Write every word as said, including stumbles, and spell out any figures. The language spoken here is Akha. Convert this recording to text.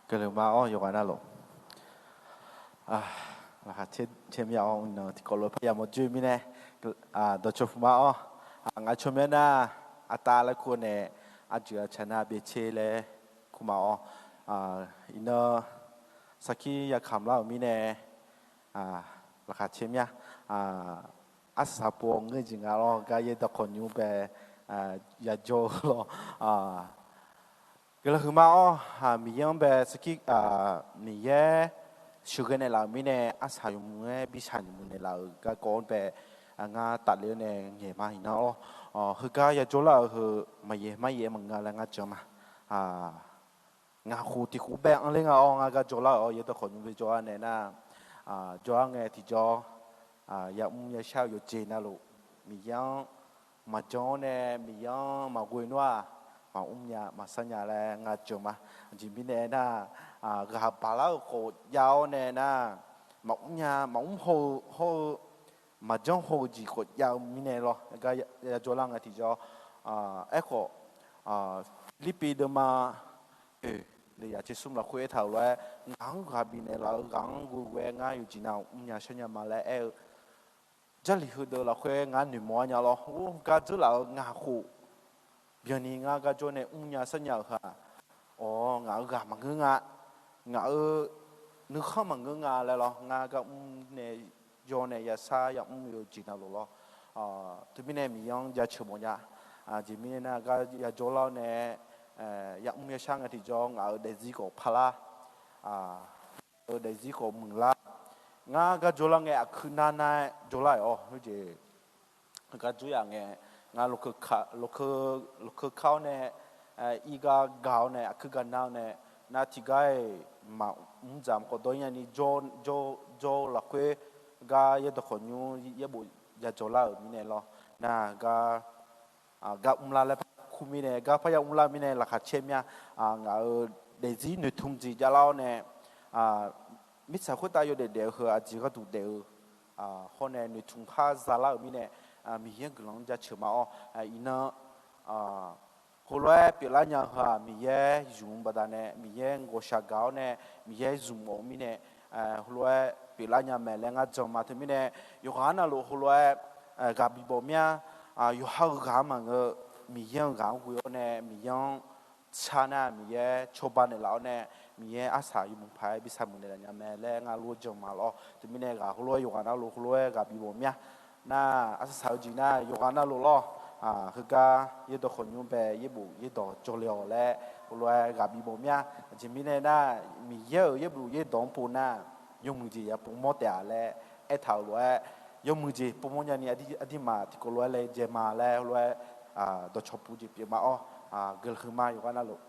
Guiqlanq ma-awr yawqghaq navluf, laqkhaq caer mya-awr, nan tiqkawv lof-aer parya mawr dzoer mirnae, dawqcawq puq ma-awr, ngaq tsawrmyanr nar, artav laer kur nae, arjeuq aqcaq nar byacaer laer kur ma-awr, iqnan sarkir yakamq lar-euq mirnae, laqkhaq caer mya, arsaq saq pov ngeur jeq nga lawr, gar yaerdawq khawqnymr bae yajawr-eu lawr. Guiqlanq huiqma-awr, Miqyaer-anr bae sarkir, Miqyaer sheuqghae naeqlaf-euq mirnae, arsaq yawmuiq-aer bi shaq yawmuiq naeqlaf-euq garkawv-anr bae, ngar tafle-awr nae ngaeq ma iqnan-awr, heugar yajawr lar-euq heu maqyaeq maryaeq maqngeur laer ngar jan ma. Ngaq khof tiq khof bae anr ler nga-awr, ngar gar jawrlar-euq-awr yaerdawq khawqnymr bae jawrlar nae nar, jawrlar ngae tiqjawr, yamr yashar-eu yawqjeq navluf, Miqyaer-anr maqjan-awr nae, Miqyaer-anr maqghoe nmr-aq, maqmr nya maqsar nya laer ngar jan ma. Aqjeq mirnae nar, ghaq baqlar-euq khawf jav-awr nae nar, maqmr nya maqmr haw-eu hawr-eu, maqjanr haw-eu jeq khawf jav-eu mirnae lawr, gar yajawrlar ngae tiqjawr, aerkhawf, Pirlirpiv deuvma oeq, lef yaf tser smr lafkhoer aertaq-euq lof-aer, ngaq-anr ghaq bifnaeq laf-eu ghaq-anr ghoe-aer ngar yawqjeq nav mr nya shar nya ma laer aer-eu, Jarlif heudeuq lafkhoer ngar noeqmawf-aer nya lawr. Or, gar dzeurlaf-euq ngaq khof, byanni ngar gar jawr nae mrnya sarnya-euq heu-aq, awq, ngaq-euq ghaq maqngeur nga, ngaq-euq nuikhanr maqngeur nga laer lawr, ngar gar mr nae jawr nae yashar yamr-eu jeq navluf lawr. Teumirnae Miqyaer-anr jaceuq mawfnya. Aqjeq mirnae nar, gar yajawrlar-awr nae, yamr yashar ngae tiqjawr ngaq-euq daefzir khawf parlar, eu daefzir khawf muiqlar. Ngar gar jawrlar ngae aqkuir nar nar-aer jawrlar-euq-awr, heujeq gar jawr yaf ngae, ngar lawkeu kar-awr nae, irgar gaq-awr nae aqkuir gar nar-awr nae, nar tiqgar-iq maqmr dzaq maqkawv dawr-ir nyani jawr-eu lafkhoer, gar yaerdawq khawqnymr yaerbof yajawrlar-euq mirnae lawr. Nar gar gar mrlar laer par kur mirnae, gar parya mrlar mirnae laqkhaq caer mya. Ngaq-euq daefzir noeqtmq jeq javlar-awr nae, mirtsaq khoertav yawdaef daef-eu heu aqjeq gharduq daef-eu hawr nae noeqtmq khar zalar-euq mirnae, Miqyaer guiqlanq-anr jaceuq ma-awr, iqnan heulof-aer pyeuflar nya-eu heu-aq, Miqyaer zmq-eu baqdanae, Miqyaer ghawqshaq gaq-awr nae, Miqyaer zmq-awq mirnae, heulof-aer pyeuflar nya mae laer ngar jan ma. Teumirnae, yawqghaq navluf heulof-aer ghaq bibawf mya. Yawqha-eu ghaq-anr maqngeur, Miqyaer-eu ghaq-anr ghoe-awr nae, Miqyaer-anr tsar nar, Miqyaer cawba naeqlaf-awr nae, Miqyaer arsaq yawmuiq paq-aer bi saqmuiq naeqlaf nya mae laer ngar lof-aer jan ma lawr. Teumirnae ghaq heulof-aer yawqghaq navluf heulof-aer ghaq bibawf mya. Nar arsaq saq-eu jeq nar yawqghaq navluf lawr. Heugar yaerdawq khawqnymr bae yaerbof yaerdawq jawrle-awq laer heulof-aer ghaq bibawf mya. Aqjeq mirnae nar, Miqyaer-euq yaerbof yaerdawq-anr pov nar, yawmuiq jeq ya povmawr taef-a laer aertaq-euq lof-aer, yawmuiq jeq povmawr nyani aqdirmaf tiqkawv lof-aer laejae ma laer heulof-aer dawqcawq puq jeq pyeuf ma-awr, guiqlanq huiqma yawqghaq navluf.